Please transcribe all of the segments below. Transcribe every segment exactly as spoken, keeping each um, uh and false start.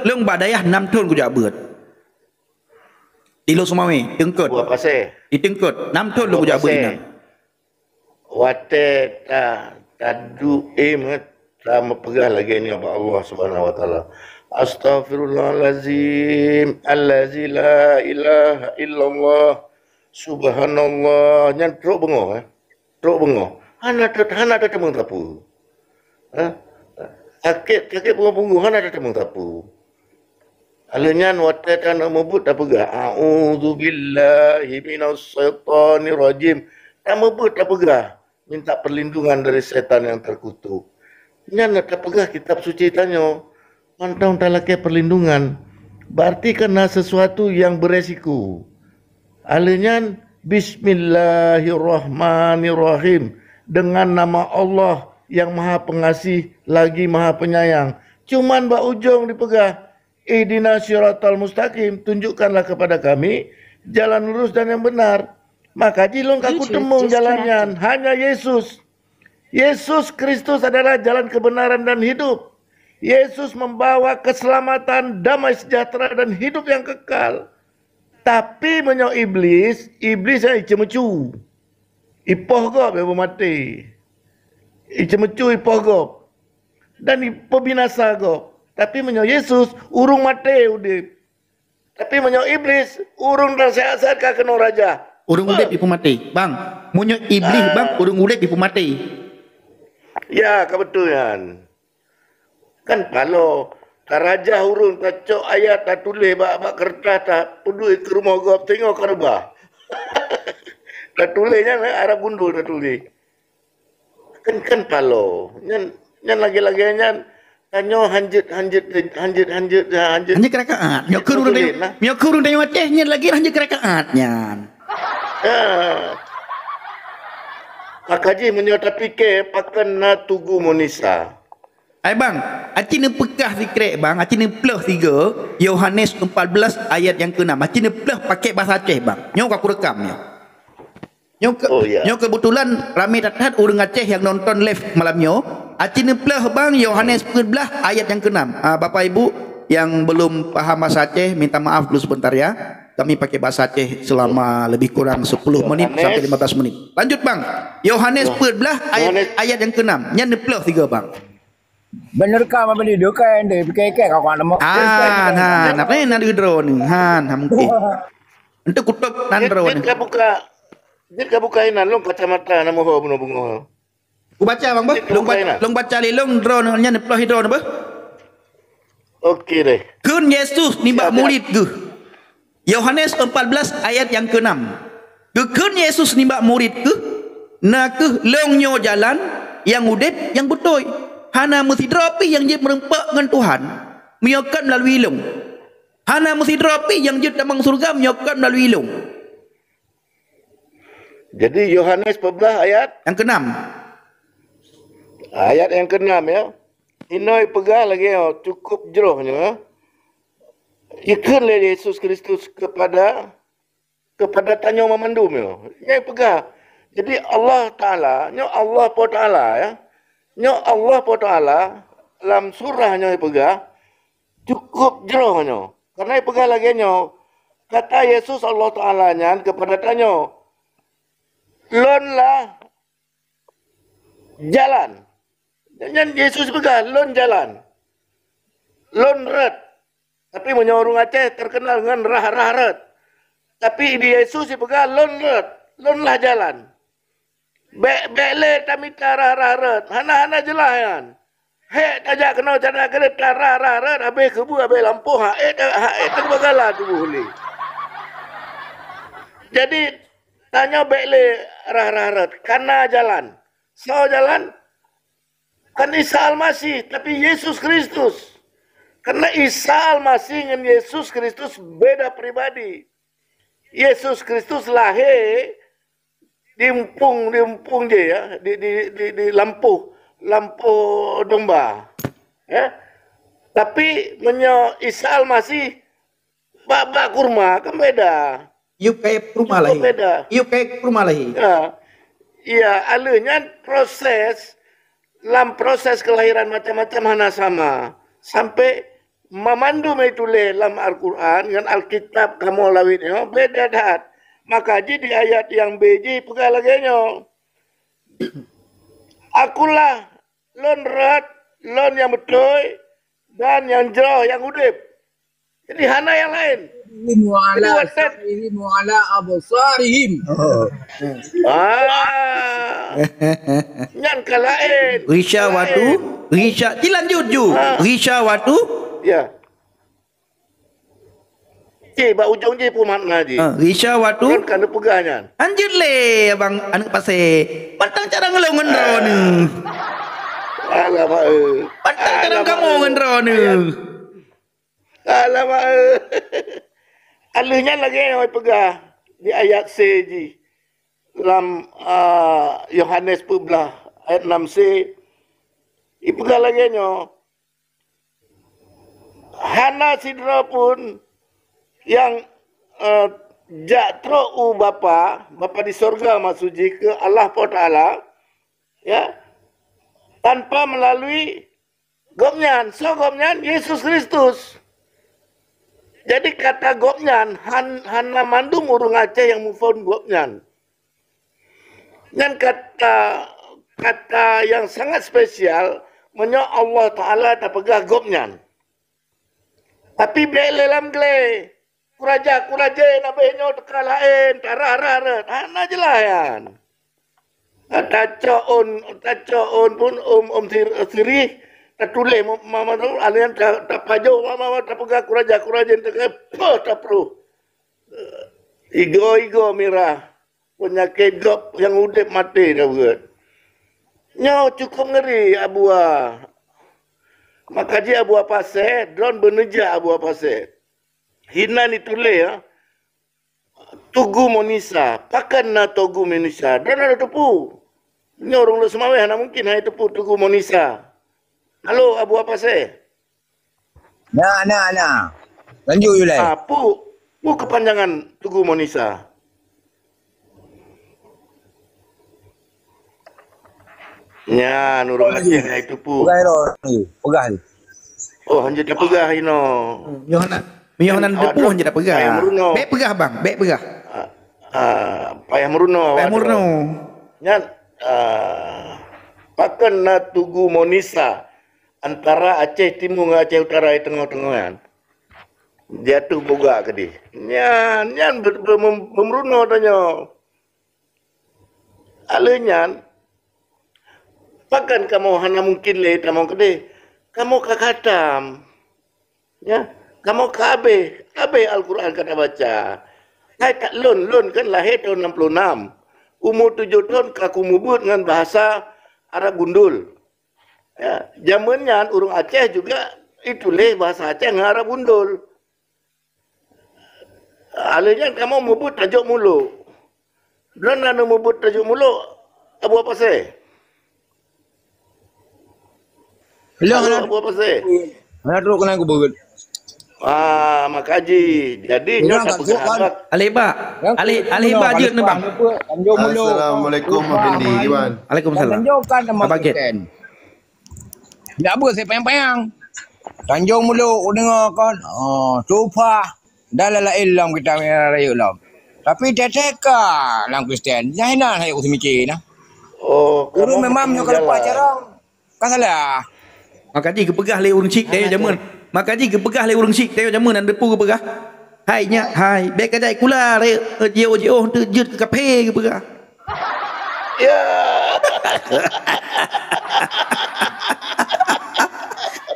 lôn, lôn bak dayah nam thon kujak beuet. Di Lhokseumawe, Teungkot. Buah Pasè. Di Teungkot, nam thon lôn kujak beuet inan. Watèe ta, taduek, eh, ta meupeugah lagèe nyoe bak Allah Subhanahu wa Taala, "Astaghfirullahalazim, allazi la ilaha illallah, subhanallah." Nyan trok beungoh, eh. Trok beungoh. Hana ta-, hana tateumeung sapeue. Eh? Sakét, sakét punggong-punggong, hana tateumeung sapeue. Lheueh nyan watèe taneuk meubuet tapeugah, "A'udzubillahi minasyaitonirrajim." Tameubeuet tapeugah, minta perlindungan dari setan yang terkutuk. Nyan na tapeugah kitab suci tanyoe, mantong talakèe perlindungan. Berarti kan na sesuatu yang beresiko. Lheueh nyan, "Bismillahirrahmanirrahim." Dengan nama Allah yang Maha Pengasih lagi Maha Penyayang. Cuman bak ujong dipeugah, "Ihdinas siratal mustaqim, tunjukkanlah kepada kami jalan lurus dan yang benar." Maka jih lôn ka kuteumeung jalan nyan, hanya Yesus. Yesus Kristus adalah jalan kebenaran dan hidup. Yesus membawa keselamatan, damai sejahtera, dan hidup yang kekal. Tapi meunyoe Iblis, Iblis nyan iceumeucue. Ipoh gob, ya, beumaté. Iceumeucue ipoh gob. Dan ipeubinasa gob. Tapi meunyoe Yesus, ureueng maté udép. Tapi meunyoe Iblis, ureueng dan sehat-sehat ka keunoe raja. Ureueng udép ipeumaté. Bang, meunyoe Iblis, bang, ureueng udép ipeumaté. Ya, ka beutôi nyan. Kan paloe, tarajah ureueng, tacok ayat, tatuléh bak, bak keureutah, tapeuduek keu rumoh gob, teungoh ka reubah. Tatuléh nyan, eh, Arab gundul tatuléh. Kan, kan paloe. Nyan, nyan lagèe-lagèe nyan, tanyoe hanjeuet, hanjeuet, hanjeuet, hanjeuet, hanjeuet. Hanjeuet keurakaat. Nyoe keu ureueng, nyoe keu ureueng tanyoe Aceh nyan lagèe hanjeuet keurakaat nyan. Ya. Maka jih meunyoe tapike pakon na tugu Munisa. Ai bang, aci neupeugah sikrék bang, aci neupleuh sigoe, Yohanes empat belas ayat nyang keunam. Aci neupleuh pakai bahasa Aceh bang. Nyoe ka kurekam nyoe. Nyoe ke-, oh, ya. Nyoe kebetulan ramé that-that ureueng Aceh nyang nonton live malam nyoe. Aci neupleuh bang, Yohanes peuet blah ayat nyang keunam. Ah, Bapak Ibu yang belum paham bahasa Aceh, minta maaf dulu sebentar ya. Kami pakai bahasa Aceh selama lebih kurang sepuluh menit sampai lima belas menit. Lanjut bang. Yohanes peuet blah ayat, ayat nyang keunam. Nyan neupleuh sigoe bang. Bener ka mah beli dukai ndeh, pikir-pikir kau nak mau. Ah, nah, apa yang nak drone ni? Han, ha mungkin. Untuk kutop nan drone. Jeuet ka buka, jeuet ka buka inan lôn kacamata nama ho bunoe bungoh. Ku baca bang beuh. Lôn baca, lôn baca lé lôn drone nyan neupleuh drone beuh. Oke deh. Kheun Yesus nibak murit geuh. Yohanes empat belas ayat nyang keunam. Geukheun Yesus nibak murit geuh, "Na kheueh lôn nyoe jalan, nyang udeb, nyang beutôi. Hana meusidroe pih nyang jeuet meurumpok ngon Tuhan, meunyoe kon meulalu lôn. Hana meusidroe pih nyang jeuet tamong syeuruga meunyoe kon meulalu lôn." Jadi Yohanes peuet blah ayat? Nyang keunam. Ayat nyang keunam ya. Inoe peugah lagèe nyoe, cukup jroh nyoe. Ikheun lé Yesus Kristus kepada, kepada tanyoe meumandum nyoe. Nyoe peugah. Jadi Allah Taala, nyoe Allah Po Taala ya. Nyoe Allah Po Taala lam surah nyoe peugah, cukup jroh nyoe. Karena peugah lagèe nyoe, kata Yesus Allah Taala nyan kepada tanyoe, "Lôn lah jalan." Nyan Yesus peugah, "Lôn jalan. Lôn rot." Tapi meunyoe ureuëng Aceh terkenal ngon rah-rah rot. Tapi di Yesus jipeugah, "Lôn rot, lôn lah jalan." Bék, bék lé tamita rah-rah rot. Hana, hana jeulaih nyan. Hék tajak keunoe, tajak keudeh, tarah-rah rot, habéh keubeue, habéh lampôh, ha ék ta-, ha ék teubagala tuboh lé. Jadi, tanyoe bék lé rah-rah rot. Kana jalan. Soe jalan? Kan Isa Almasih, tapi Yesus Kristus. Karena Isa Almasih ngon Yesus Kristus beda pribadi. Yesus Kristus lahé di empung, di empung jih, ya, di, di, di, di lampôh, lampôh domba. Ya. Tapi meunyoe Isa Almasih bak, bak kurma kan beda. Yub kayèe kurma lahé. Beda. Yub kayèe kurma lahé. Ya. Iya, aleuh nyan proses, lam proses kelahiran macam-macam hana sama. Sampai mamandum itu lé lam Al-Quran ngon Alkitab kamoe lawét nyoe beda that. Maka jih di ayat nyang B jih peugah lagèe nyoe. Akulah lôn rot, lôn nyang beutôi, dan nyang jroh nyang udép. Jadi hana nyang laén. Wa ala absarihim wa ala absarihim. Oh. Ah. Nyan ka laén. Risha watu, risha, dilanjut ju. Ah. Risha watu. Ya. Cik, bak ujong jih pun makna jih. Ah, risha watu. Kan ka neupeugah nyan. Lanjut lé abang aneuk pasé. Pantang carông lôn ngon droeneuh. Alamak, eh. Pantang carông kamoe ngon droeneuh. Alamak, eh. Aleuh nyan lagèe nyang peugah di ayat C jih lam, ah, Yohanes peuet blah ayat enam C. Ipeugah lagèe nyoe, hana sidroe pun nyang, eh, jak trok u Bapa, Bapa di sorga maksud jih keu Allah Po Taala, ya, tanpa melalui Gobnyan. Soe Gobnyan? Yesus Kristus. Jadi kata Gobnyan han-, hana mandum ureuëng Aceh nyang muphom Gobnyan. Nyan kata, kata nyang sangat spesial meunyoe Allah Taala tapeugah Gobnyan. Tapi bék lé lam glé. Kuraja-kuraja nabeh nyoe teuka laén, tarah-rah rot. Hana jeulaih nyan. Tacok ôn, tacok ôn pun ôn, ôn sir-, sirih, tatuléh ma-, ma-, ma-, alian ta-, tapajoh ma-, ma-, ma-, tapeugah kuraja-kuraja teuka, poh, tapruh. Igoe-igoe mirah. Peunyakét gob nyang udeb maté dah beuet. Nyoe cukup ngeri, Abua. Maka jih Abua Pasé, droen beuneujak Abua Pasé. Hinan ituléh, ya. Tugu Monisa. Pakon na Tugu Monisa? Droen hana teupeue. Nyoe ureuëng Lhokseumawe hana mungkin hana teupeue Tugu Monisa. Halo, Abua Pasé. Na, na, na. Lanjut, Yulai. Ah, pu, pu kepanjangan Tugu Monisa. Nya, nurung Aceh hai tu pu. Peugah inoe, peugah ni. Oh, hanjeuet tapeugah inoe. Nyoh na, nyoh nan depuh hanjeuet tapeugah. Payah meurunoe. Bek peugah, bang, bek peugah. Ah, ah, payah meurunoe. Payah meurunoe. Nyan, ah, pakon na Tugu Monisa antara Aceh Timu ngon Aceh Utara di teungoh-teungoh nyan. Jatuh bugak keudeh. Nyan, nyan be-, be-, mem-, meumeurunoe tanyoe. Aleuh nyan, pakon kamoe hana mungkin lé tamong keudeh? Kamoe ka khatam. Ya, kamoe ka habéh, habéh Al-Quran ka tabaca. Hai ka lôn, lôn kan lahé tahun enam puluh enam. Umu tujoh thon ka kumubuet ngon bahasa Arab gundul. Ya, jameun nyan ureuëng Aceh juga ituléh bahasa Aceh ngon Arab gundul. Aleuh nyan kamoe mubuet tajok muluk. Droen na mubuet tajok muluk, Abu Pasé. Halo, Abu Pasé. Hana trok keunan kubuet. Ah, maka ji. Jadi nyoe tak peugah. Aleh ba. Aleh, aleh ba jeuet neubang. Tanjong Muluk. Assalamualaikum, Abang Dindi. Gimana? Waalaikumsalam. Tanjong kan nama Abang Ket. Kristen. Ndak beuet si payang-payang. Tanjong Muluk, deungoe kon. Oh, Tupah. Dan lain-lain lom kita rayeuk lom. Tapi teuka lam Kristen, nyan hana hayeu seumiké nah. Oh, ureuëng memang nyoe ka leupah carông. Ka salah. Maka ji geupeugah lé ureuëng chik deh jameun. Maka jih geupeugah lé ureuëng syiek tanyoe jameun nyan, teupeue geupeugah, "Hai nyak, hai, bék kajak sikula, jiôh-jiôh teujeuet keu kaphé," geupeugah. Ya.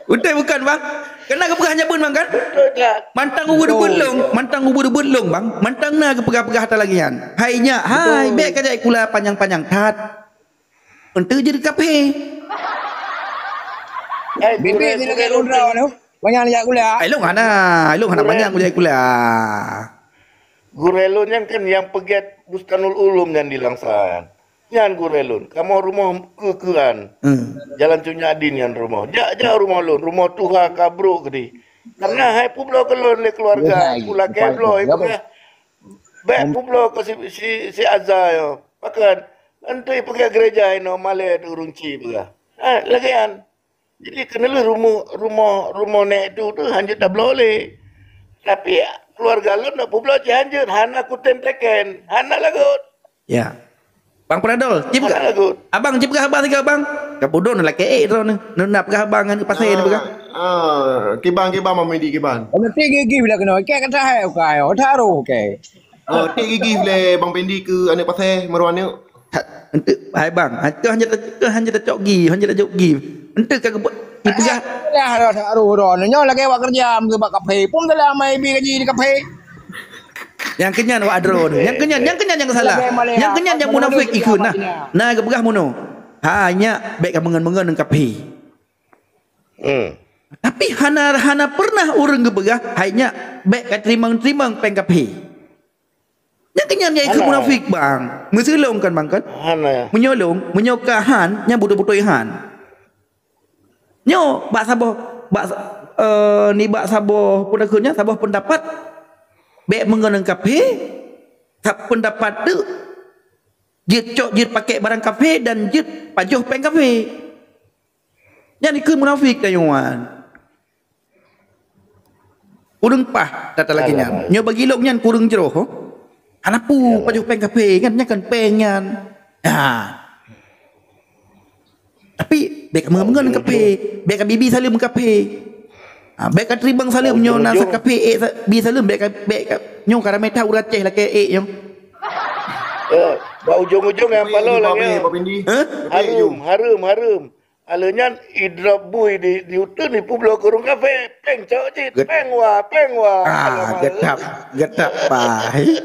Beutôi bukan, Bang? Keunan geupeugah nyan bang kan? Betul tak? Mantang ubeut-ubeut lông, mantang ubeut-ubeut lông, Bang. Mantang na geupeugah-peugah that lagée nyan. Hai nyak, hai, bék kajak sikula panyang-panyang that. Eunteuk jeuet kaphé. Eh, bibi gurée-, tidak gurée lôn droe tu. Banyak jak kuliah. Ai lôn hana, ai lôn hana banyak jak kuliah. Gurée lôn nyan kan nyang peugét Bustanul Ulum nyan di Langsa nyan. Nyan gurée lôn, kamoe rumoh keu-keuan. Hmm. Jalan Cut Nyak Dien nyan rumoh. Jak-jak rumoh lôn, rumoh tuha ka brok keudeh. Karena hai peubloe keu lôn lé keuluwarga, pula keu bloe, peugah, "Bék peubloe keu si, si, si Azza nyoe." Pakon? Eunteuk peugét gereja inoe malée teuh ureuëng chik peugah. Ha, lagée nyan. Jadi keuneulheueh rumoh, rumoh, rumoh nèk tu, tu hanjeuet tabloe lé. Tapi keuluwarga lôn na peubloe cit hanjeuet, hana kutem teken, hana lagot. Ya. Bang Panadol, cit peugah. Hana lagot. Abang cit peugah haba sigoe, Bang. Ka pudon lakée ék droeneuh. Neuna peugah haba ngon pasé neupeugah. Ah, ah, kiban, kiban, Bang Medi, kiban. Oh, nanti gigi bila kena. Kek kata hai ukai, oh, taruh, oke. Oh, tik gigi lé Bang Pendi keu aneuk pasé, meureuh aneuk. Eunteuk, hai bang, ha, keuh hana, keuh hana tacok gi, hana tacok gi. Eunteuk ka geupeugah. Lah, dah tak aroh dah. Nyoe lagée awak kerja, meukeubah kaphé. Pun dalam mai bi gaji di kaphé. Nyang keunyan awak droe. Nyang keunyan, nyang keunyan nyang salah. Nyang keunyan nyang munafik ikheun nah. Nah, geupeugah meunoe. Ha, nyak, bék ka meungon-meungon ngon kaphé. Hmm. Tapi hana, hana pernah ureuëng geupeugah, "Hai nyak, bék ka teurimong-teurimong péng kaphé." Nyang keunyan nyan ikheun munafik, bang. Meuseulong kan, bang, kan? Hana. Meunyoe lông, meunyoe ka han, nyan beutôi-beutôi han. Nyoe bak saboh, bak sa-, eh, nibak saboh peue kheun nyan, saboh peundapat, bék meungon ngon kaphé, sa-, peundapat teuk, jeuet cok, jeuet pakék barang kaphé dan jeuet pajoh péng kaphé. Nyan ikheun munafik tanyoe nyan. Ureuëng paih that lagée nyan. Nyoe bagi lông nyan kureueng jroh, ho? Hana peue pajoh péng kaphé kan, nyan kan péng nyan. Ha. Tapi bék ka meungon-meungon kaphé, bék ka bi-bi saleuem kaphé. Ha, bék ka teurimong saleuem nyoe na sa kaphé, ék sa-, bi saleuem bék ka, bék ka. Nyoe ka ramé that ureuëng Aceh lakée ék nyoe. Eh, bak ujong-ujong nyang paloe lagée nyoe. Hah? Hareuem, hareuem, hareuem. Aleuh nyan idrop bui di, di uteuen ipeubloe keu ureuëng kaphé, péng cok cit, péng wa, péng wa. Ah, geutap, geutap pai.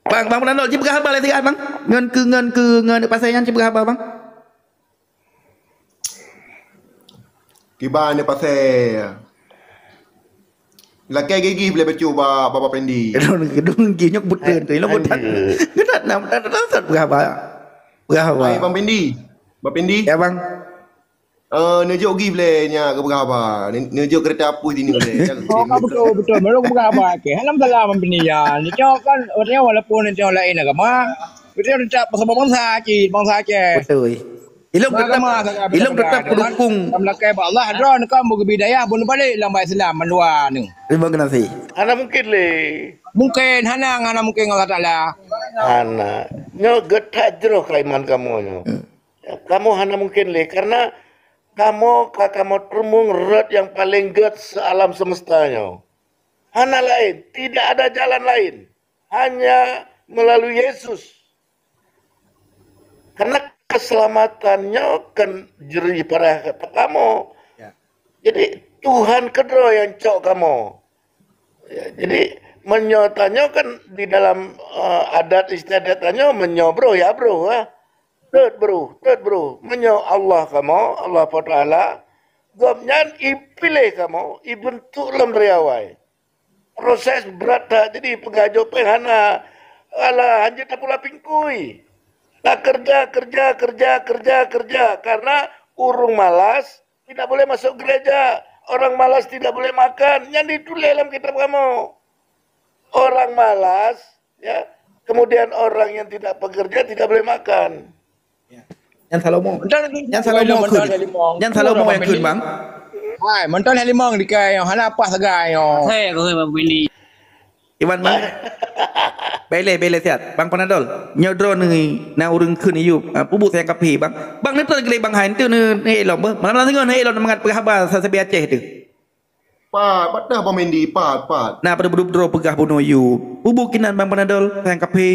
Bang, bang Fernando, cit peugah haba lé siat, bang. Ngon keu, ngon keu, ngon pasai nyan cit peugah haba, bang. Kiban di pasai. Lakée gigi boleh bacut ba Baba Pendi. Gedung, gedung gigi nyok beutôi tu, ilong beutôi. Geutap nam, tak tak tak peugah haba. Peugah haba. Hai Bang Pendi. Bang Pendi. Ya, bang. Eh, neujok gigi boleh nyak keu peugah haba. Ne-, neujok kereta api sini boleh. Oh, betul, betul. Belum peugah haba ke. Hana masalah Bang Pendi ya. Ni cok kan, artinya walaupun ni cok lain agama, kita tetap bersama bangsa cit, bangsa Aceh. Betul. Ilong tetap, ilong tetap pendukung. Lam lakée bak Allah, droe neuka meugeubri dayah bunoe balek lam bak Islam mandua ni. Terima kasih. Hana mungkin lé. Mungkin hana, hana mungkin Allah Taala. Hana. Nyoe geutat jroh keu iman kamoe nyoe. Hmm. Kamoe hana mungkin lé karena kamoe ka kamoe teurimong rot nyang paleng gét se-alam semesta nyoe. Hana lain, tidak ada jalan lain. Hanya melalui Yesus. Karena keselamatan nyoe kan jerih payah keu kamoe. Ya. Jadi Tuhan keudroe nyang cok kamoe. Ya, jadi meunyoe tanyoe kan di dalam, eh, adat istiadat tanyoe meunyoe broh ya broh, eh. Teut broh, teut broh. Meunyoe Allah kamoe, Allah Taala, Gobnyan ipiléh kamoe, ibeuntuk lom dari awai. Proses brat that, jadi peugah jok péng hana. Alah, hanjeuet tapula pingkui. Takeureuja, keureuja, keureuja, keureuja, keureuja. Karena ureuëng malas tidak boleh masuk gereja. Orang malas tidak boleh makan. Nyan dituléh lam kitab kamoe. Orang malas, ya, kemudian orang yang tidak pekerja tidak boleh makan. Ya. Nyan Salomo. Nyan Salomo kheun. Nyan Salomo nyang kheun, bang. Hai, mantong hai limong dikai, hana apa sagai nyoe. Saya kheun Bang Willy. Iban, bang. Beleh, beleh siat. Bang Panadol. Nyoe droeneuh na ureuëng kheun Ayub. Ah, pubuet sayang kaphé, bang. Bang, neutrön geuléh bang hai, enteuk neu-, neuék lom beuh. Malam-malam singoh neuék lom mangat peugah haba sabe Aceh teuh. Pat, pat dah Bang Mendi, pat, pat. Na padub-dub droe peugah bunoe yue. Peue buet keunan Bang Panadol, nyang kaphé?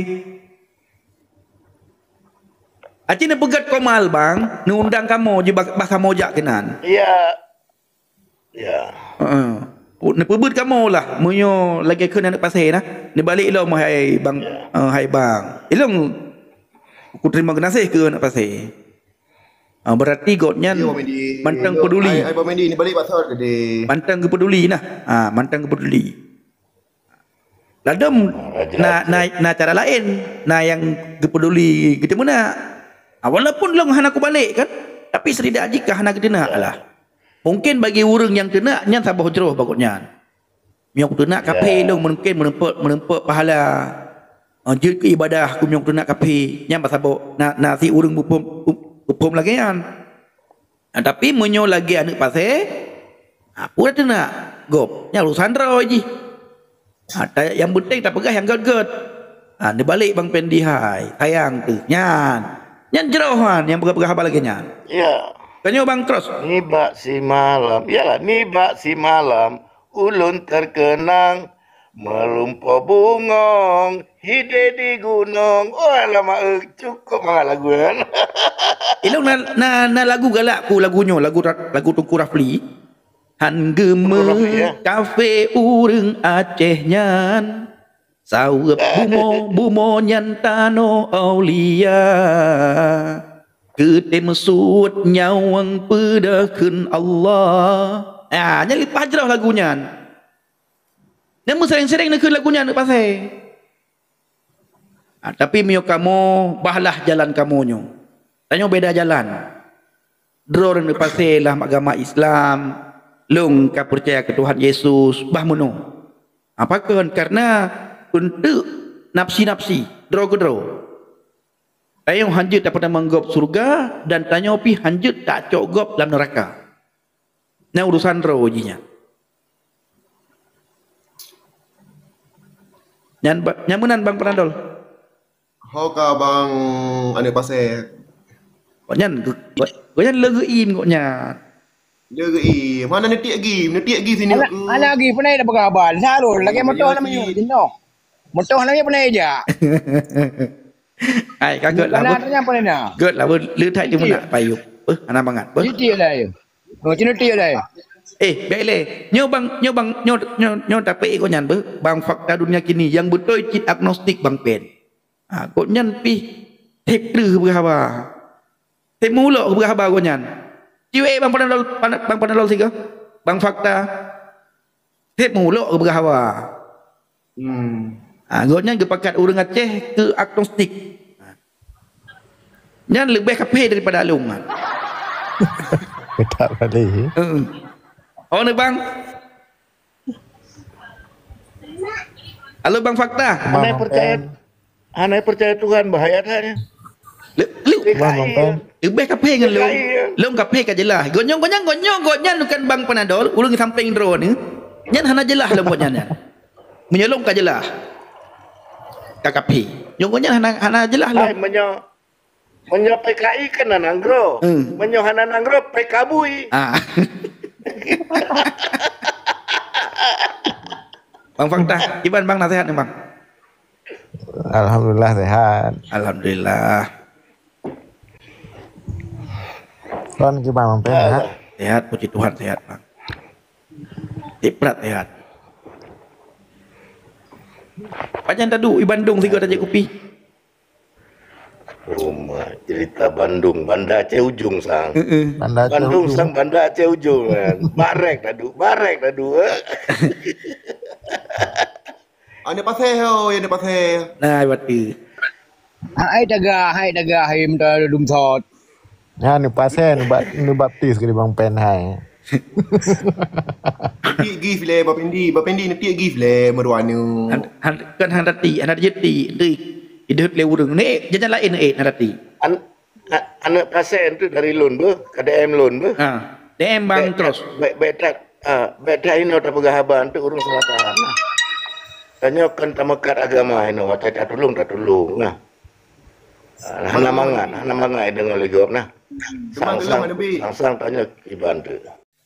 Aci neupeugét Komal, Bang, neuundang kamoe jibak bah kamoe jak keunan. Ya. Ya. Heeh. Pu-, neupeubeuet kamoe lah, meunyoe lagée kheun aneuk Pasé nah. Neubalek lom, hai Bang, Ya. eh, hai Bang. Ilong kuteurimong geunaséh keu aneuk Pasé. Ah, berarti gobnyan Iya, Bang Mendi. mantong Iya, peduli. Hai, hai, Bang Mendi, ni balik pasal tadi. Mantong geupeduli nah. Ah, mantong geupeduli. Ladom Ah, raja na, raja. na, na cara laén, na nyang geupeduli geuteumeunak. Ah, walaupun lôn hana kubalek kan, tapi setidak jih ka hana geuteunak lah. Mungkin bagi ureuëng nyang teunak, nyan saboh jroh bak gobnyan. Meunyoe teunak kaphé Ya. lôn mungkin meureumpok, meureumpok pahala, eh, jeuet keu ibadah keu meunyoe teunak kaphé, nyan bah saboh na, na si ureuëng muphom, muphom lagée nyan. Ah, tapi meunyoe lagée aneuk Pasé, ah, peue dah teunak gob, nyan urusan droe jih. Ah, ta-, nyang penting tapeugah nyang gét-gét. Ah, neubalek Bang Pendi hai, sayang teuh. Nyan. Nyan jroh nyan nyang peugah-peugah haba lagée nyan. Ya. Tanyoe Bang Cross. Nibak simalam, iyalah, nibak simalam ulôn terkenang meureumpok bungong hideh di gunong. Oh, alamak, eh, cukup mangat lagu nyan. Ilong na, na, na lagu galak ku lagu nyoe, lagu ra-, lagu Teungku Rafli. Han geumeu Teungku Rafli, ya. kaphé ureuëng Aceh nyan. Saweueb bumoe, bumoe nyan tanoh aulia. Keutem suet nyawöng peudeuh kheun Allah. Ah, nyan leupah jroh lagu nyan. Nyan meusereng-sereng neukheun lagu nyan aneuk Pasé. Ah, tapi meunyoe kamoe, bahlah jalan kamoe nyoe. Tanyoe beda jalan. Droeneuh Pasé lam agama Islam, lôn ka peucaya keu Tuhan Yesus, bah meunoe. Apa kon? Karena eunteuk nafsi-nafsi, droe keudroe. Tanyoe hanjeuet tapeutamong gob syeuruga dan tanyoe pih hanjeuet tacok gob lam neuraka. Nyan urusan droe jih nyan. Nyan ba-, nyan meunan Bang Panadol. Ho ka Bang aneuk Pasé. Gobnyan, gobnyan le geuim gobnyan. Le geuim. Hana neutiek gim, neutiek gim sini Hana, aku. hana geuim, pernah dah peugah haba. Salut, lagi motor Hana nama geuim. Jinoe. Motor hana nama pernah jak. Hai, ka gét lah, Bukan beuh. Ada apa ni dah? Gét lah, beuh. Le thai le meunak payuh. Beuh, hana mangat, beuh. Tiek lah ya. Oh, cina tiek lah ya. Eh, baik leh. Nyoe bang, nyoe bang, nyoe, nyoe, nyoe tapi ikut nyan, beuh. Bang fakta dunia kini yang beutôi cit agnostik Bang Pen. Ha, gobnyan pih theb kreueh beuhaba. Theb mulok beuhaba gobnyan. Ciwek Bang Panadol, Pan-, Bang Panadol siga. Bang Fakta. Theb mulok beuhaba. Hmm. Ha, gobnyan geupakat ureuëng Aceh keu agnostik. Nyan leubeh kaphé daripada along nyan. Ketak balik. Heeh. Oh, ni bang. Halo Bang Fakta. Hana percaya, hana percaya Tuhan bahaya that nyan. Le, le, Bang Fakta. Leubeh kaphé ngon lôn. Lôn kaphé ka jeulaih. Gonyong, gonyong, gonyong, gonyang bukan Bang Panadol, ulun sampéng droe ni. Nyan hana jeulaih lôn gonyang nyan. Meunyoe lôn ka jeulaih. Ka kaphé. Nyoe gonyang hana, hana jeulaih lôn. Hai, meunyoe Meunyoe P K I kan hana nanggroe. Hmm. Meunyoe hana nanggroe, P K bui. Ah. Bang Faktah, kiban Bang nasihat ni, Bang? Alhamdulillah sehat. Alhamdulillah. Kon kiban Bang Pen sehat? Sehat, puji Tuhan sehat, Bang. Iprat sehat. Pajan tadu i Bandung sigoe tajak kupi. Rumoh cerita Bandung, Banda Aceh Ujong sang. Heeh. Banda Aceh Bandung Ujong. Sang Banda Aceh Ujong kan. Barek tadu, barek tadu. Aneuk pasé ho, aneuk pasé. Nah, berarti. Hai daga, hai daga, hai minta dum sot. Nyan neupasé, neuba-, neubaptis keu Bang Pen hai. Tiek gift lé Bang Pendi, Bang Pendi neutiek gift lé meurua nyoe. Han, han, kan han rati, han rati jeuet tiek, enti ideuet lé ureueng. Ni, jajan laén, eh, han rati. An-, a-, aneuk pasé tu dari lôn beuh, ka D M lôn beuh. Ha, D M Bang Cross. Bèk, bèk that, ah, bèk that inoe tapeugah haba tu ureueng salah paham. Tanyoe kan tameukat agama inoe, watèe tatulông, tatulông nah. Ah, hana mangat, hana mangat deungon lé gob nah. Sang-sang, sang-sang tanyoe kiban tu.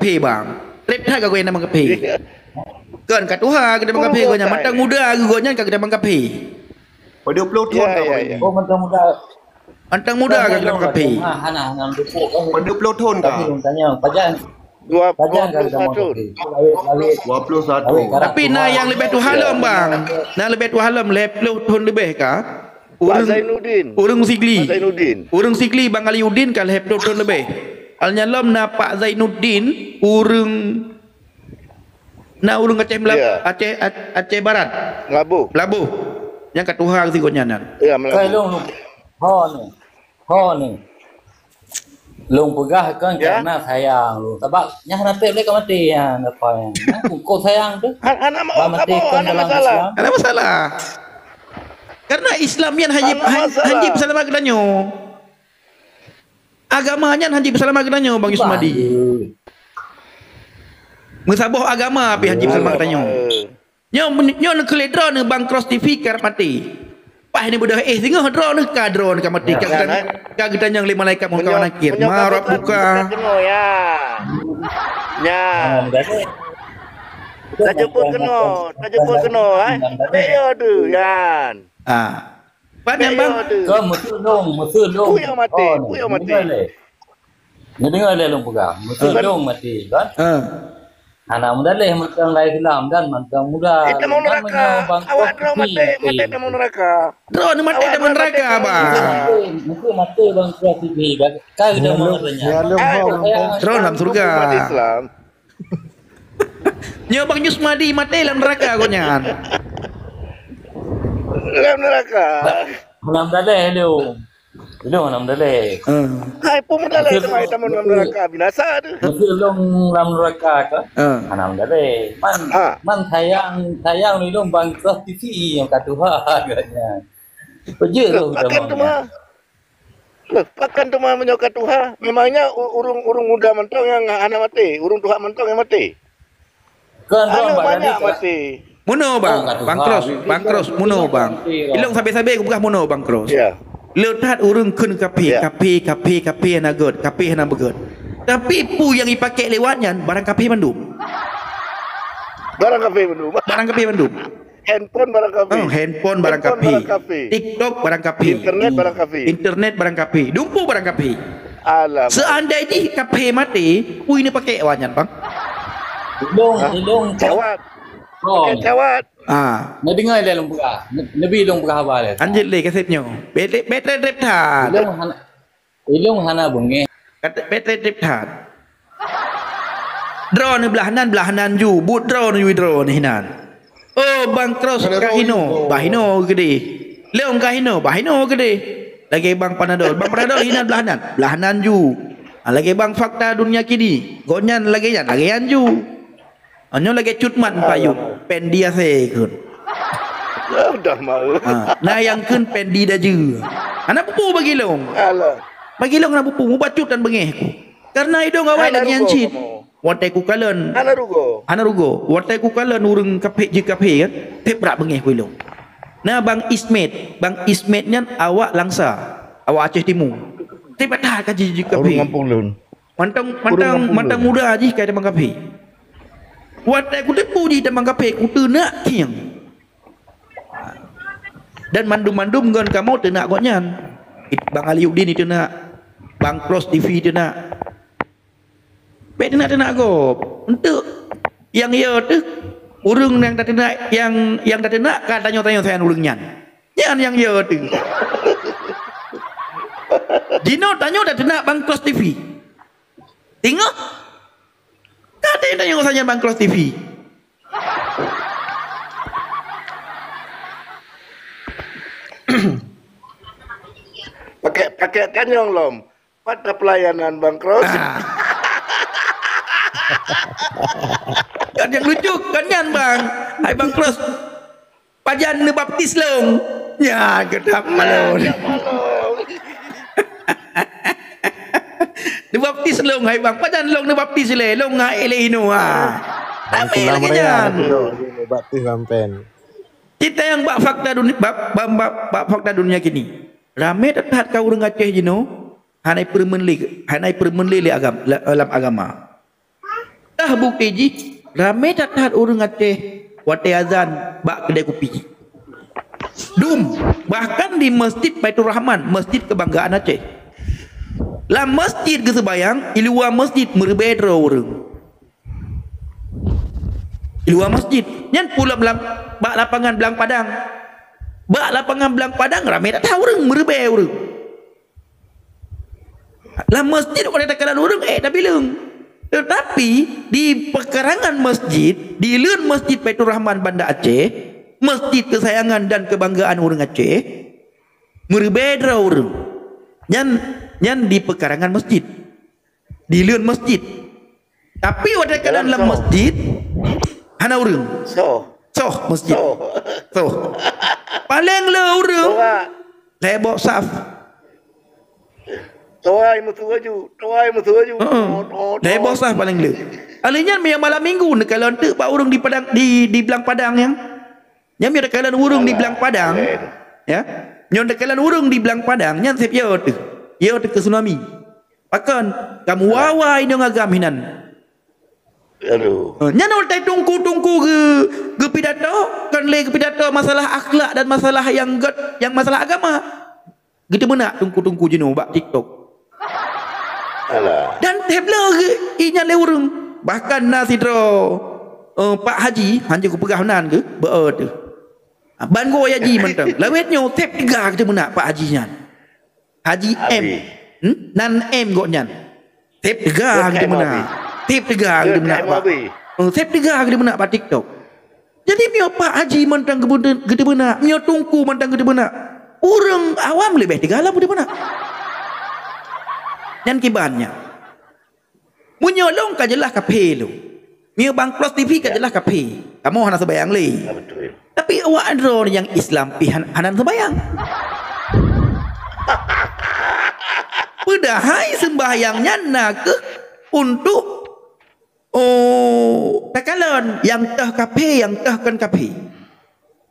kafé, bang. Trép that ka geutanyoe tamong kafé. Iya. Kon ka tuha geutanyoe tamong kafé, geutanyoe mantong muda geutanyoe ka geutanyoe tamong kafé. Padub ploh thon ka, ya, ya. Oh, mantong muda. Mantong muda ka geutanyoe tamong kafé. Padub ploh thon ka. Tapi lôn tanya, pajan, pajan ka geutanyoe tamong kafé. Dua puluh satu. Tapi na nyang leubeh tuha lom, bang. Na leubeh tuha lom, lhèe ploh thon leubeh ka. Pak Zainuddin. Ureueng Sigli. Pak Zainuddin. Ureueng Sigli Bang Aliuddin ka lhèe ploh thon leubeh. Alnyan lom na Pak Zainuddin, ureueng, na ureueng Aceh Mela-, ya. Aceh, Ac-, Aceh Barat. Meulaboh. Meulaboh. Nyang ka tuha sigoe nyan. Ya, Meulaboh. Hai, lôn, lôn. Ho ni. Ho ni. Lôn peugah kon, ya, karena sayang lôn. Sabab nyan hana trép lé ka maté nyan, apa nyan. Nyan kok sayang tu. Han-, hana ma-, ba maté kon dalam Islam. Hana masalah. Karena Islam nyan hana masalah. Hana masalah. Hana peusalama geutanyoe. Agama nyan hana peusalama geutanyoe, Bang Yusmadi. Meusaboh agama pih hana peusalama geutanyoe. Nyoe, nyoe neukheun lé droeneuh Bang Cross T V ka maté. Paih neubeudôh éh singoh droeneuh ka droeneuh ka maté. Ya, ka, ya, geuta-, ya. Ka geutanyong lé malaikat Mungkar Nakir. Ma rabbuka? Meunyoe, meunyoe keunoe, ya. Ya. Tajemput keunoe, tajemput keunoe, eh. Bèk yo tu, yan. Ah. Bèk yo tu. Kon, meuseu lôn, meuseu lôn. Peue nyang maté, peue nyang maté. Neudeungoe lé lôn peugah, meuseu lôn maté, kan? Ha. Hana meudaleh mantong lam Islam dan mantong muda. Eh, tamong neuraka. Awak droe maté, maté tamong neuraka. Droe maté tamong neuraka, Bang. Meuseu maté Bang Cross T V, kan? Droe lam syeuruga. Umat Islam. Nyoe Bang Yusmadi maté lam neuraka gobnyan. Lam neuraka. Hana meudaleh lôn. Ilôn hana meudaleh. Hmm. Hai, peue meudaleh teuma tamong lam neuraka binasa tu. Meuseu lôn lam neuraka ka? Hmm. Hana meudaleh. Man, man sayang, sayang ilôn Bang Cross T V nyang ka tuha agaknya. Peujeuet lôn. Pakon teuma? Loh, pakon teuma meunyoe ka tuha? Memangnya u-, ureueng, ureueng muda mantong nyang hana maté, ureueng tuha mantong nyang maté? Kan droe banyak maté. Munoe, Bang. Bang Cross, Bang Cross, munoe, Bang. Ilôn sabe-sabe kupeugah munoe, Bang Cross. Ya. Le that ureueng kheun kafé, kafé, kafé, kafé hana gèt, kafé hana beugèt. Tapi peue nyang jipakèk lé awak nyan barang kafé mandum. Barang kafé mandum. Barang kafé mandum. Handphone barang kafé. Oh, handphone barang kafé. TikTok barang kafé. Internet barang kafé. Internet barang kafé. Dumpeue barang kafé. Alamak. Seandai jih kafé maté, peue neupakèk awak nyan, Bang? Ilôn, ilôn. Cawat. Pakèk cawat. Ah. Neudeungoe lé lôn peugah. Neubi lôn peugah haba lé. Lanjut lé kasét nyoe. Bèk, bèk trép-trép that. Ilôn hana, ilôn hana beungèh. Kata bèk trép-trép that. Droeneuh blaih nan, blaih nan ju. Buet droeneuh ju droeneuh nan. Oh, Bang Cross ka hinoe, bah hinoe keudéh. Lôn ka hinoe, bah hinoe keudéh. Lagèe Bang Panadol. Bang Panadol hinan blaih nan, blaih nan ju. Ah, lagèe Bang Fakta Dunia Kini. Gobnyan lagèe nyan, lagèe nyan ju. Nyoe lagèe Cut Mat Payung, Pendi asèe kheun. Dah mau. Ha, na nyang kheun Pendi Dajeue. Hana peue-peue bagi lôn. Alah. Bagi lôn hana peue-peue, mubacut dan beungèh ku. Karena idong awai lagèe nyan cit. Watèe kukalon. Hana rugoe. Hana rugoe. Watèe kukalon ureueng kafé jeuet kafé kan, phet brat beungèh ku ilôn. Na Bang Ismet, Bang Ismet nyan awak Langsa, awak Aceh Timu. Tapi that ka jeuet kafé. Ureueng gampông lôn. Mantong, mantong, mantong muda jih ka tamong kafé. Watèe kuteupeue jih tamong kafé, kuteunak khieng. Dan mandum-mandum ngon kamoe teunak gobnyan. Bang Aliuddin teunak, Bang Cross T V teunak. Bèk teunak-teunak gob. Enteuk nyang yo teuh ureueng nyang tateunak, nyang, nyang tateunak ka tanyoe-tanyoe sajan ureueng nyan. Nyan nyang yo teuh. Jinoe tanyoe tateunak Bang Cross T V. Teungoh. Ka tanyoe sajan Bang Cross T V. Pakèk, pakèk kanyong lom. Pat pelayanan Bang Cross? Ah. Kan nyang lucu, kan nyan, Bang. Hai Bang Cross. Pajan neubaptis lôn? Nyan, geutam malôn. Neubaptis lôn, hai Bang. Pajan lôn neubaptis lé, lôn ngon aé lé hinoe, ha. Ramé lagèe nyan. Neubaptis lam pen. Cit tayang bak fakta duni-, bak, bak, bak, bak fakta dunia kini. Ramé that-that ka ureuëng Aceh jinoe hana ipeureumeun lé, hana ipeureumeun lé, lé agam-, la-, lam agama. Tah bukti jih, ramé that-that ureuëng Aceh watée azan bak keudée kupi. Dum, bahkan di Masjid Baiturrahman, masjid kebanggaan Aceh. Lam masjid geuseubayang, i luwa masjid meuribée droe ureuëng. I luwa masjid. Nyan pulom lam, bak lapangan Blang Padang. Bak lapangan Blang Padang ramé that-that ureuëng, meuribée ureuëng. Lam masjid watée takalon ureuëng, eh, tabileueng. Teutapi di peukarangan masjid, di leuen Masjid Baiturrahman Banda Aceh, masjid keusayangan dan keubanggaan ureuëng Aceh, meuribée droe ureuëng. Nyan, nyan di peukarangan masjid. Di leuen masjid. Tapi watée kalon lam masjid, hana ureuëng. Soh. Soh masjid. Soh. Soh. Paléng le ureuëng. Soh. Lhée boh saf. Tuai meusu laju, tuai meusu laju. Heeh. Lhée boh saf paléng le. Ahli nyan meunyoe malam minggu neukalon teuk bak ureuëng di Padang, di, di Blang Padang nyan. Nyan meunyoe neukalon ureuëng di Blang Padang, ya. Nyoe neukalon ureuëng di Blang Padang, nyan seb yo teuh. Yo teuh keu tsunami. Pakon? Kamu wawa inong agam hinan. Aduh. Eh, nyan watée tungku-tungku geu-, geupidato, kon lé geupidato masalah akhlak dan masalah nyang gét, nyang masalah agama. Geuteumeunak tungku-tungku jinoe bak TikTok. Alah. Dan teuh bloe geu-, inyan lé ureuëng. Bahkan na sidroe, eh, Pak Haji, hanjeuet kupeugah nan geu, beu teuh. Ah, ban goe haji mantong. Lawét nyoe teuh teuga geuteumeunak Pak Haji nyan. Haji M. Hmm? Nan M gobnyan. Teuh teuga geuteumeunak. Teuh teuga geuteumeunak bak. Oh, teuh teuga geuteumeunak bak TikTok. Jadi meunyoe Pak Haji mantong geuteumeunak, meunyoe tungku mantong geuteumeunak, ureuëng awam leubeh teuga lom geuteumeunak. Nyan kiban nyan. Meunyoe lôn ka jeulaih kafé lôn. Meunyoe Bang Plos T V ka jeulaih kafé. Kamoe hana seubayang lé. Ya, betul. Tapi awak droe nyang Islam pih han-, hana seubayang. Padahai seumbahyang nyan na keuh untuk, oh, takalon nyang teuh kafé, nyang teuh kon kafé.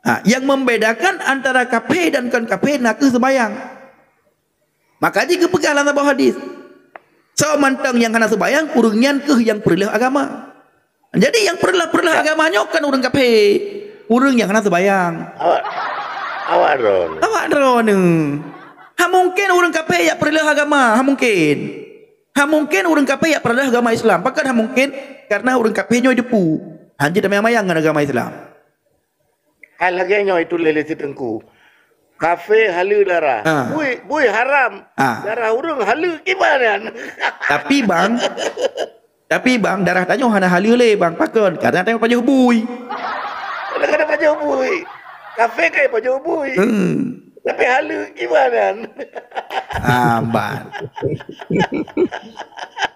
Ha, nyang membedakan antara kafé dan kon kafé na keuh seumayang. Maka jih geupeugah lam saboh hadis, "Soe mantong nyang hana seumayang, ureuëng nyan keuh nyang peureuloh agama." Jadi nyang peureuloh-peureuloh agama nyoe kon ureuëng kafé, ureuëng nyang hana seumayang. Awak, awak droeneuh. Awak droeneuh. Ha mungken ureuëng kafé jak peureuloh agama, ha mungken. Ha mungken ureuëng kafé jak peureuloh agama Islam. Pakon ha mungken? Karena ureuëng kafé nyoe jeupu. Hanjeuet tamayang-mayang ngon agama Islam. Hai lagée nyoe ituléh lé si Teungku. Kafé haleue darah. Ah. Bui, bui haram. Ah. Darah ureuëng haleue kiban nyan. Tapi bang, tapi bang, darah tanyoe hana haleue lé bang. Pakon? Karena tanyoe pajoh bui. Kadang-kadang pajoh bui. Kafé kai pajoh bui. Hmm. Tapi haleue kiban nyan. Ah, ban.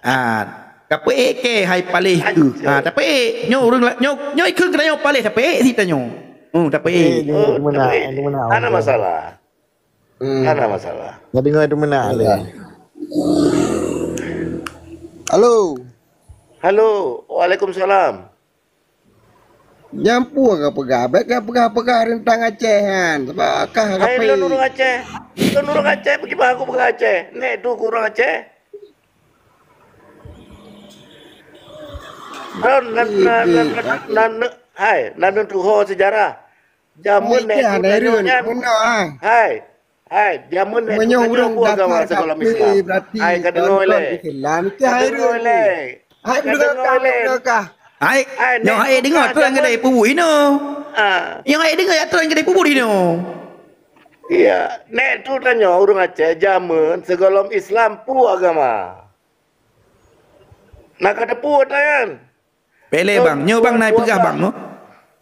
Ah, tapeuék keu hai paléh keuh. Ah, tapeuék. Nyoe ureuëng la-, nyoe, nyoe ikheun keunoe nyoe paléh, tapeuék sit tanyoe. Hmm, tapeuék. Eh, nyoe meunan, meunan. Hana masalah. Hmm. Hana masalah. Jadi nyoe itu meunan lé. Halo. Halo. Waalaikumsalam. Nyang peue ka peugah, bék ka peugah-peugah teuntang Aceh nyan. Sabab ka hai, lôn ureuëng Aceh. Lôn ureuëng Aceh, bagaimana aku peugah Aceh? Nek tu ku ureuëng Aceh. Lôn nan, nan, nan, nan, nan, hai, nan tuho sejarah. Jameun nek tu tanyoe nyan. Hai. Hai, jameun nek meunyoe ureuëng daftar kafé, berarti hai, ka deungoe lé. Islam, ka deungoe lé. Hai, ka deungoe lé. Hai, hai, nyoe hai deungoe atoran keudeh peubuet inoe. Ah. Nyoe hai deungoe atoran keudeh peubuet inoe. Iya, nek tu tanyoe ureuëng Aceh jameun sigohlom Islam peue agama. Na ka teupeu ata nyan. Pelé bang, nyoe bang nai peugah bang, no.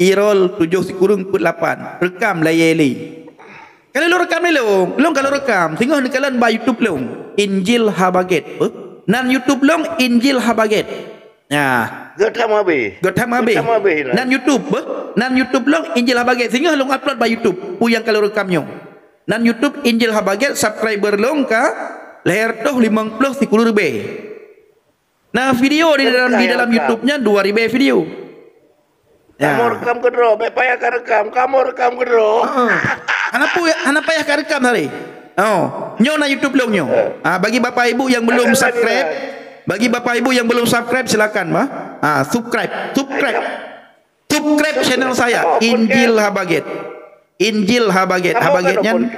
Irol tujoh sikureueng peuet lapan. Rekam layée lé. Kalau lôn rekam lé lôn, lôn kalau rekam, singoh neukalon bak YouTube lôn, Injil Haba Gét. Beuh? Nan YouTube lôn Injil Haba Gét. Nah. Geutam habéh. Geutam habéh. Geutam habéh, nah. Nan YouTube, beuh? Nan YouTube lôn Injil Haba Gét. Singoh lôn upload bak YouTube. Peue nyang kalau rekam nyoe. Nan YouTube Injil Haba Gét, subscriber lôn ka lhèe reutôh limong ploh sikureueng ribèe. Nah, video di dalam, di dalam YouTube nyan dua ribèe video. Ya. Kamoe rekam keudroe, bèk payah ka rekam, kamoe rekam keudroe. Heeh. Hana payah, hana payah ka rekam tadi. Oh, nyoe na YouTube lôn nyoe. Ah, bagi bapak ibu yang belum subscribe, bagi bapak ibu yang belum subscribe, silakan, bah. Ah, subscribe, subscribe. Subscribe channel saya, Injil Haba Gate. Injil Haba Gate. Haba Gate nyan.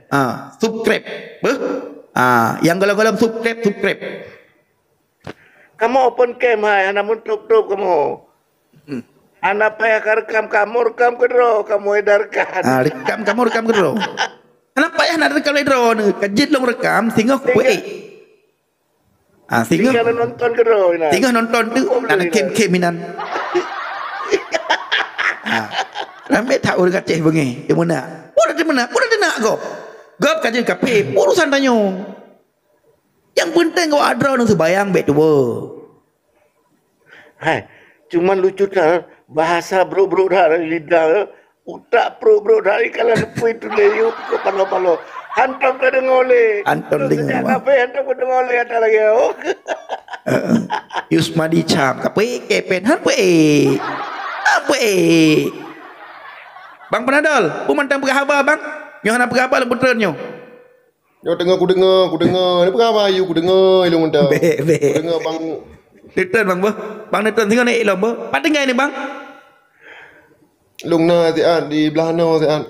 Ah, subscribe. Beuh? Ah, yang golom-golom subscribe, subscribe. Kamoe open cam hai, hana meutup-tup kamoe. Hmm. Hana payah ka rekam, kamoe rekam keudroe, kamoe edarkan. Ah, rekam, kamoe rekam keudroe. Hana payah na rekam lé droeneuh, ka jeuet lôn rekam, singoh kupeuék. Ah, singoh. Tinggal nonton keudroe inan. Singoh nonton tu, oh, na boleh, khem-khem inan. Ah. Ramé that ureueng Aceh beungéh, di meunak. Pun di meunak, pun di nak gob. Gob ka jeuet kafé, urusan tanyoe. Nyang peunteng awak droeneuh seubayang bèk tuwoe. Hai, cuman lucu that, bahasa brok-brok that dari lidah, utak brok-brok that, kalau neupui tuléh yub keu paloe-paloe. Hantom tadeungoe lé. Hantom deungoe, sejak Bang. Kafé, hantom tadeungoe lé, ata lagèe, oh. Heeh. Yusmadi Cham, kapeuék kepén, han peuék. Han peuék. Bang Panadol, peue mantong peugah haba, Bang? Nyoe hana peugah haba lom peutreun nyoe. Nyoe teungoh kudeungoe, kudeungoe. Ni peugah bayu kudeungoe ilong mantong. Bèk, bèk. Kudeungoe bang. Newton bang beuh. Bang Newton singoh nyoe ilong beuh. Pat tinggai ni bang? Lôn na siat di blah noe siat.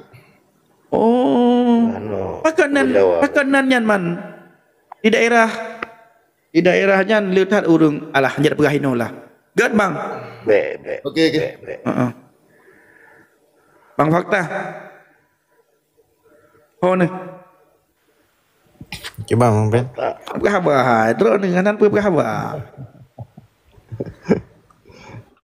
Oh. Blah noe. Pakon nan, pakon nan nyan man? Di daerah, di daerah nyan le that ureueng. Alah, hanjeuet peugah inoe lah. Gèt bang. Bèk, bèk. Okey, okey. Bèk, bèk. Heeh. Bang Faktah. Oh, ni. Cuba, Bang Pen. Peugah haba, hai. Droeneuh, hana peugah haba.